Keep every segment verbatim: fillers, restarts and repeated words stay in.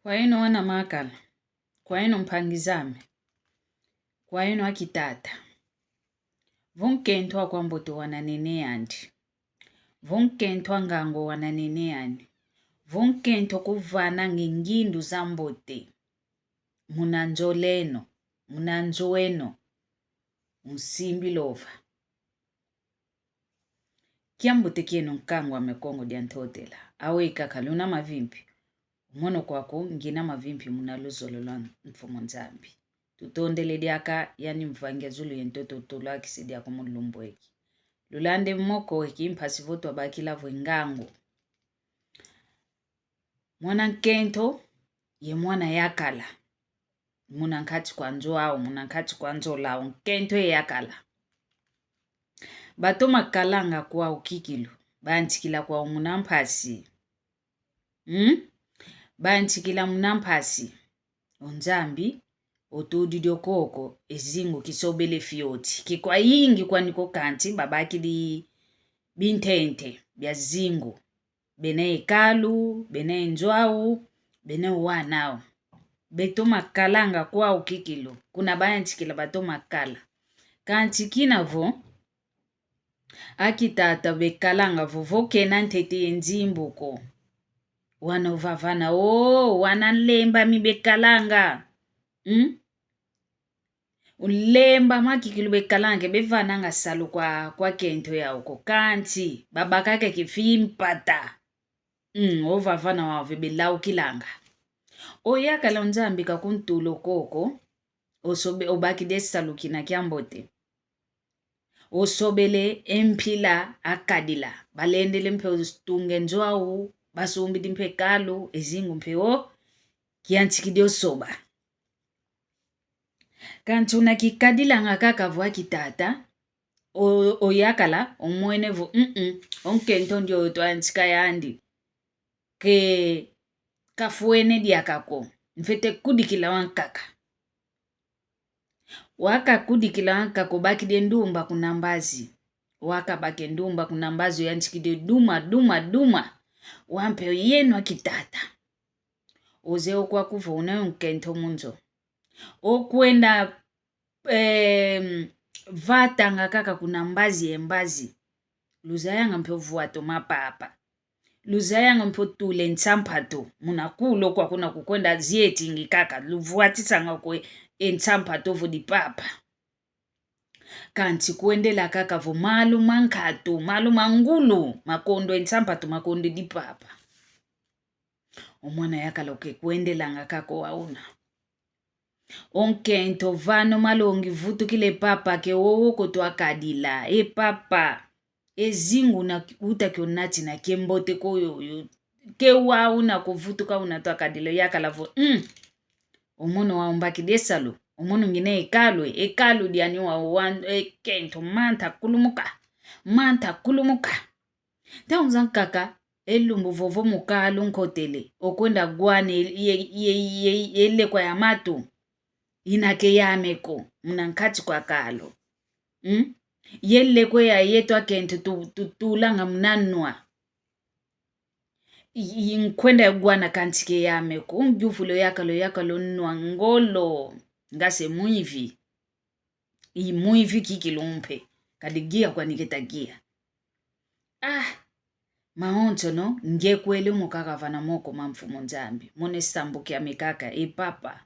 Kwa yeno wana makala, kwa yeno mpangi zame, kwa yeno akitata. Vo nkento aku ambote wana nene yandi. Vo nkento a ngangu wana nene yandi. Vo nkento kuvana ngindu za mbote. Muna nzo eno, muna nzo eno, unsimbi lova. Kiambote kieno nkangu ame Kongo dia Ntotela. Aweyi kaka luna mavimpi. Mono kwaku ngina mavimpi muna luzolo lwa Mfumu Nzambi. Tutondele diaka yani Mvangi a zulu ye ntoto tulwakisi diaka mu lumbu eki. Lulande moko eki mpasi vo twabakila vo e ngangu. Mwana nkento ye mwana yakala. Muna nkati kwa nzo au, muna nkati kwa nzo lau, nkento ye yakala. Batoma kalanga kwau kikilu, bantikila kwau muna mpasi. Hmm? Bantikila muna mpasi. O Nzambi, otudidi o koko, e zingu kisobele fioti. Kikwayingi kwani ko kanti, babakidi bintente bia zingu. Bena e kalu, bena e nzo au, bena o wana au. Betoma kalanga kwau kikilu, kuna bayantikila batoma kala. Kanti kina vo, akitata bekalanga vo, vo kena ntete ye nzimbu ko. Wana ovavana, o, wana nlemba mi bekalanga. Hmm? Nlemba ma kikilu bekalanga ke bevananga salu kwa, kwa kento yau ko. Kanti, babaka ke kifi mpata. Mm, ovavana wau ve belaukilanga. Oyakala o Nzambi kakuntula o koko, osobe-, obakidi e salu kina kiambote. Osobele e mpila akadila. Balendele mpe otunga e nzo au, basumbidi mpe kalu, e zingu mpe o, kiantikidi osoba. Kanti una kikadilanga kaka vo akitata, o-, oyakala, omwene vo, mm-mm, o nkento ndioyo twantika yandi. Ke kafwene diaka ko, mfwete kudikila wankaka. Waka kudikila wankaka obakidi e ndumba kuna mbazi. Waka baka e ndumba kuna mbazi oyantikidi duma, duma, duma. Wau mpe oyeno akitata. Ozeye o kwaku vo una o nkento mu nzo. Okwenda, em, vatanga kaka kuna mbazi ye mbazi. Luzayanga mpe ovwata o mapapa. Luzayanga mpe otula e nsampatu. Muna kulu kwa kuna kukwenda zietingi kaka. Luvwatisanga kwe e nsampatu vo dipapa. Kanti kwendela kaka vo malu ma nkatu, malu ma ngulu, makondo e nsampatu, makondo dipapa. O mwana yakala oke kwendelanga kaka o wauna. O nkento vana o malongi vutukila e papa ke wowo ko twakadila. E papa. E zingu una uta kio natina ke mbote ko yoyo. Ke wauna ko vutuka una twakadila yakala vo. Mm. O mono wau mbakidi e salu. O mono ngina e kalu, e kalu diani wau wan-, e kento manta kulumuka. Manta kulumuka. Ntangu zankaka, e lumbu vovo mu kalu nkotele, okwenda gwana ye, ye, ye, ye, ye lekwa ya matu, ina ke yame ko, muna nkati kwa kalu. Mm? Ye lekwa ya yeto akento tu, tutulanga muna nwa. I, i, nkwenda gwana kanti ke yame ko, ngyuvula oyakala, oyakala onwa ngolo, ngase mwivi. I mwivi kikilu mpe, kadi gia kwani keta gia. Ah, mawonsono, nge kwele mo kaka vana moko ma Mfumu Nzambi, mono e sambu kiame kaka, e papa.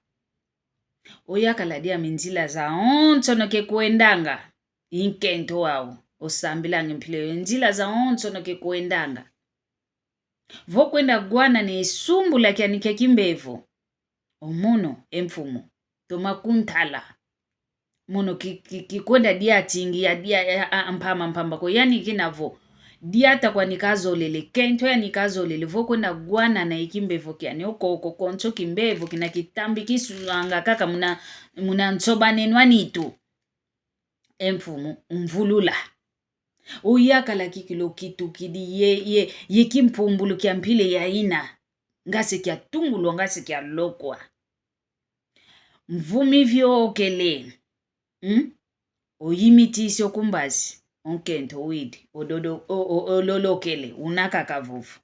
Oyakala diame nzila zawonsono ke kwendanga, i nkento wau, osambilanga mpila yo, nzila zawonsono ke kwendanga. Vo kwenda gwana ne sumbula kiani kia kimbevo. O mono, e mfumu, toma kuntala. Mono ki, ki, kikwenda diatingi ya dia, ya, a, mpamba mpamba ko yani kina vo. Diata kwani kazolele, kento yani kazolele, vo kwenda gwana na e kimbevo kiani, okoko konso kimbevo, kina kitambi kisulanga kaka muna, muna nsobaneno a nitu. E mfumu, umvulula. Oyakala kikilu kitukidi ye, ye, ye kimpumbulu kia mpila ya ina. Ngase kia tungulwa, ngase kia lokwa. Mvumi viokele. Hmm? Oyimitisi o kumbazi. O nkento widi. Ododo, o, o, ololokele. Una kaka vovo.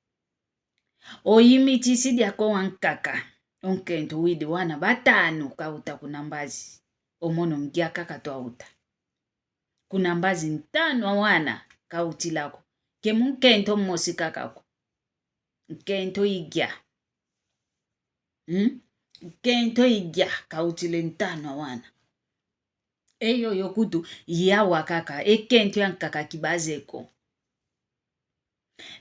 Oyimitisi diaka o wankaka. O nkento widi wana batanu kauta kuna mbazi. O mono ngia kaka twauta. Kuna mbazi ntanu a wana kautila ko. Ke mu nkento mmosi kaka ko. Nkento igia. Hmm? Nkento igia kautila e ntanu a wana. E yoyo kutu yawa kaka, e kento yankaka kibaze ko.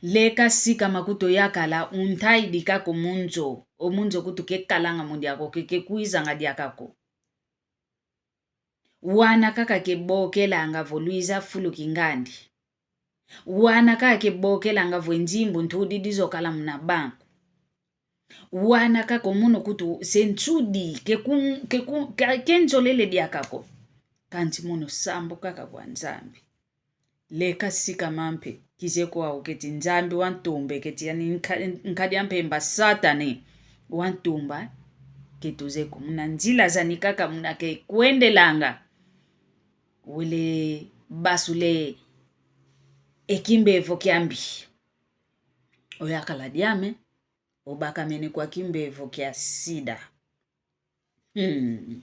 Leka sikama kutu yakala untaidi kaka o mu nzo, o mu nzo kutu kekalanga mu diaka ko, ke, kekwizanga diaka ko. Wana kaka kebokelanga vo lwiza fulu kingandi. Wana kaka kebokelanga vo e nzimbu ntudi dizokala muna banku. Wana kaka o mono kutu se nsudi, ke kun-, ke kun-, ke, kenzolele diaka ko. Kansi mono sambu kaka kwa Nzambi. Leka sikama mpe, kizeko wau keti Nzambi wa ntumba, keti yani nka-, nkadi a mpemba Satana, wa ntumba, ke tuzeko muna nzila zani kaka muna kekwendelanga. Wele basule e kimbevo kiambi. Oyakala diame, obakamene kwa kimbevo kia sida. Hmm.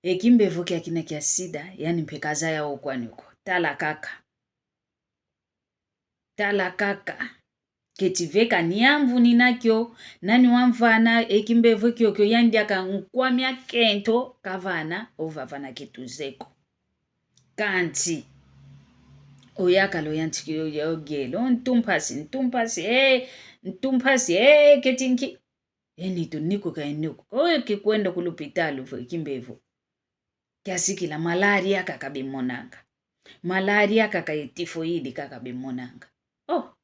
E kimbevo kiakina kia sida, yani mpe kazaya o kwani ko. Tala kaka. Tala kaka. Keti veka niamvu nina kio, nani wamvana e kimbevo kiokio, yandi aka nkwa mia kento kavana, ovavana ke tuzeko. Kansi oyakala oyantikila oyagele, o ntu mpasi, ntu mpasi, eh, ntu mpasi, eh, keti nki. E nitu niku ka e niku. Ko e kikwenda ku lupitalu vo e kimbevo kiasikila, malaria kaka bemonanga. Malaria kaka e tifoidi kaka bemonanga. Oh,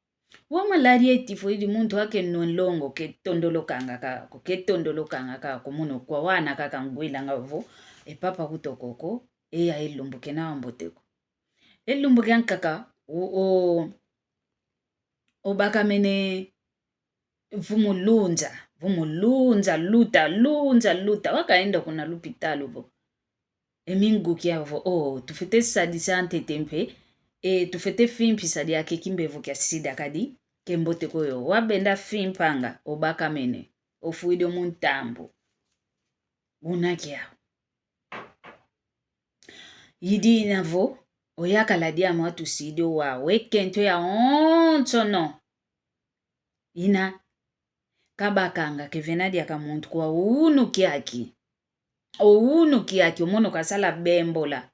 wa malaria e tifoidi muntu ake nwa nlongo ketondolokanga kaka ko, ketondolokanga kaka ko, mono kwa wana kaka ngwilanga vo, e papa kutokoko, e ya e lumbu kena wa mbote ko. E lumbu kiankaka, o, o, obakamene, vumu lunza, vumu lunza, luta, lunza, luta. Wakaenda kuna lupitalu vo, e mingu kiavo, oh, tufwete sadisa ntete mpe, e, tufwete fimpisa diaka e kimbevo kia sida kadi ke mbote ko yo. Wabenda fimpanga, obakamene, ofwidi o mu ntambu. Una kiau. I dina vo, oyakala diame watusidi o wau e kento yawonsono. Ina, kabakanga ke vena diaka muntu kwa o unu kiaki. O unu kiaki, o mono kasala bembola.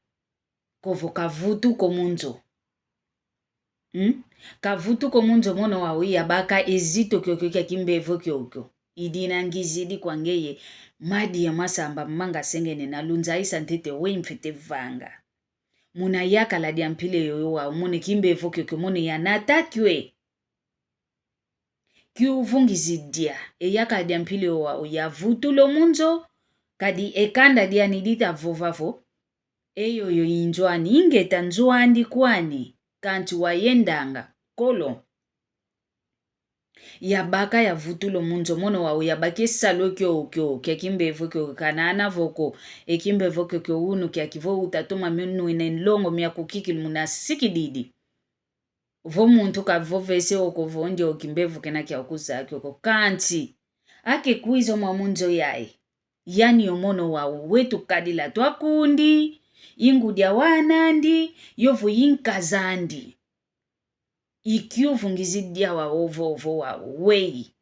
Kovo kavutuka o mu nzo. Hmm? Kavutuka o mu nzo, mono wau yabaka e zito kiokio kia kimbevo kiokio. I dina ngizidi kwa ngeye, madia masamba manga sengene na lunzaisa ntete we mfwete vanga. Muna yakala dia mpila yoyo wau, mono e kimbevo kiokio, mono yanata kio e. Kiuvu ngizi dia, e yakala dia mpila yoyo wau yavutula o mu nzo, kadi e kanda diani ditavova vo, e yoyo i nzo ani, ingeta, nzo andi kwani, kansi wayendanga, kolo. Yabaka yavutula o mu nzo, mono wau yabaka e salu kiokio kia kimbevo kiokio, kanana vo ko, e kimbevo kiokio unu kiaki vo utatoma mio nwina e nlongo miaku kikilu muna sikididi. Vo muntu kavovese o ko vo ndioyo kimbevo kena kiaku zaya kiokio. Kansi, ake kwiza o mwa mu nzo yayi, yani o mono wau wetu kadila twakundi, i ngudi a wana andi, yovo i nkazi andi. I kiuvu ngizi dia wau ovo, ovo wau weyi.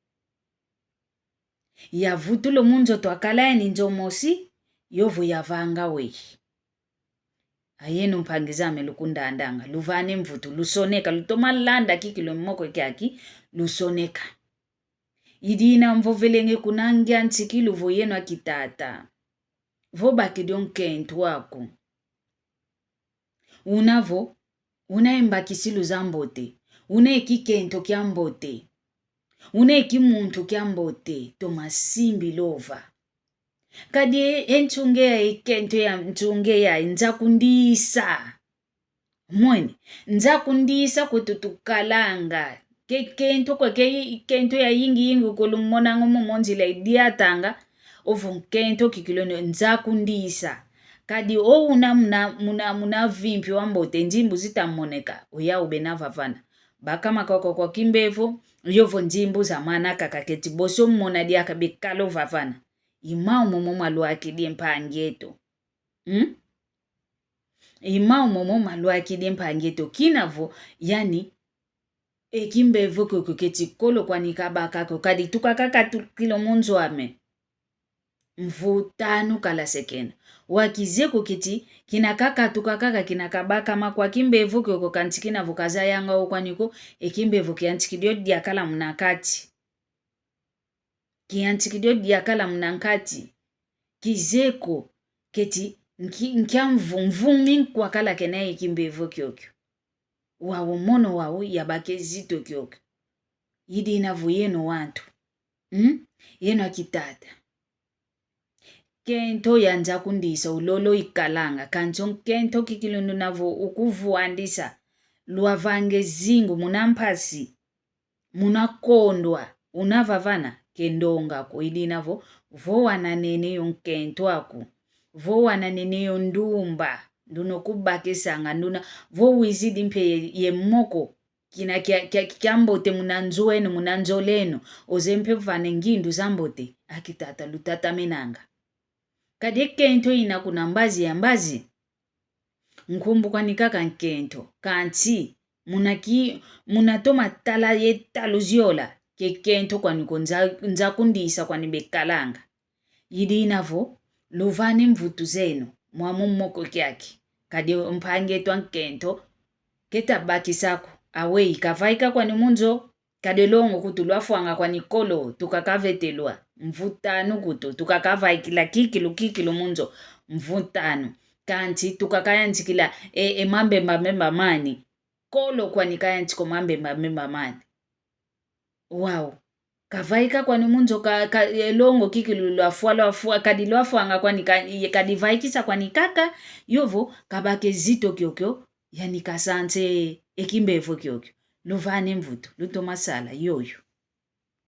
Yavutula o mu nzo twakala yani nzo mosi, yovo yavanga weyi. Ayeno mpangi zame lukundandanga, luvane mvutu, lusoneka, lutoma landa kikilu e moko kiaki, lusoneka. I dina mvovelenge kuna ngia nsikilu vo yeno akitata. Vo bakidi o nkento aku. Una vo, una e mbakisilu za mbote, una e kikento kia mbote, una e kimuntu kia mbote, toma simbi lova. Kadi e nsunge ya, e kento ya nsunge ya, nza kundisa. Mwene, nza kundisa kwetu tukalanga. Ke kento kwa ke kento ya yingi yingi kulu monanga momo nzila idiatanga. Ovo nkento kikilu nio nza kundisa. Kadi o una muna, muna, muna vimpi wa mbote, nzimbu zita moneka, oya ubena vavana. Bakama kwa, kwa, kwa kimbevo, Yovo nzimbu za mwana kaka keti boso mona diaka bekalo vavana. I mau momo malwakidi mpangi eto. Hmm? I mau momo malwakidi mpangi eto. Kina vo, yani, e kimbevo kiokio keti kolo kwani kabaka ko, kadi tukaka katukila mu nzo ame. Mvu tanu kala se kena. Wa kizeye ko keti, kina kakatuka kaka kina kabaka makwa kimbevo kiokio kansi kina vo kazayanga o kwani ko, e kimbevo kiyantikidi o diakala muna nkati. Kiyantikidi o diakala muna nkati. Kizeye ko keti nki-, nkia mvu-, mvumi nkwa kala kena e kimbevo kiokio. Wau mono wau yabake zito kiokio. I dina vo yeno wantu. Hmm? Yeno akitata. Nkento ya Nza Kundisa ulolo ikalanga, kansi o nkento kikilu nduna vo ukuvwandisa. Lwavanga e zingu muna mpasi, muna kondwa, una vavana, ke ndonga ko. I dina vo, vo wananene yo nkento aku, vo wananene yo ndumba, nduna kubakisanga, nduna, vo wizidi mpe ye, ye moko, kina kia, kia, kia mbote muna nzo eno, muna nzol'eno, ozeye mpe vana e ngindu za mbote, akitata lutatamenanga. Kadi e nkento ina kuna mbazi ya mbazi, nkumbu kwani kaka nkento, kansi, muna ki-, muna toma tala ye talu ziola, ke nkento kwani ko Nza-, Nza Kundisa kwani bekalanga. I dina vo, luvana e mvutu zeno, mwamu moko kiaki. Kadi mpangi eto a nkento, keta bakisa ko, aweyi kavaika kwani mu nzo, kadi longo kutu lwafwanga kwani kolo, tukaka vetelwa, mvu tanu kutu, tukaka vaikila kikilu kikilu mu nzo, mvu tanu. Kansi tukaka yantikila, e, e mambemba mbemba mani, kolo kwani kayantika o mambemba mbemba mani. Wau. Kavaika kwani mu nzo ka, ka, e, longo kikilu lwafwa, lwafwa, kadi lwafwanga kwani ka, e, kadi vaikisa kwani kaka, yovo, kabake zito kiokio, yani kasanse e kimbevo kiokio. Luvana e mvutu, lutoma sala, yoyo.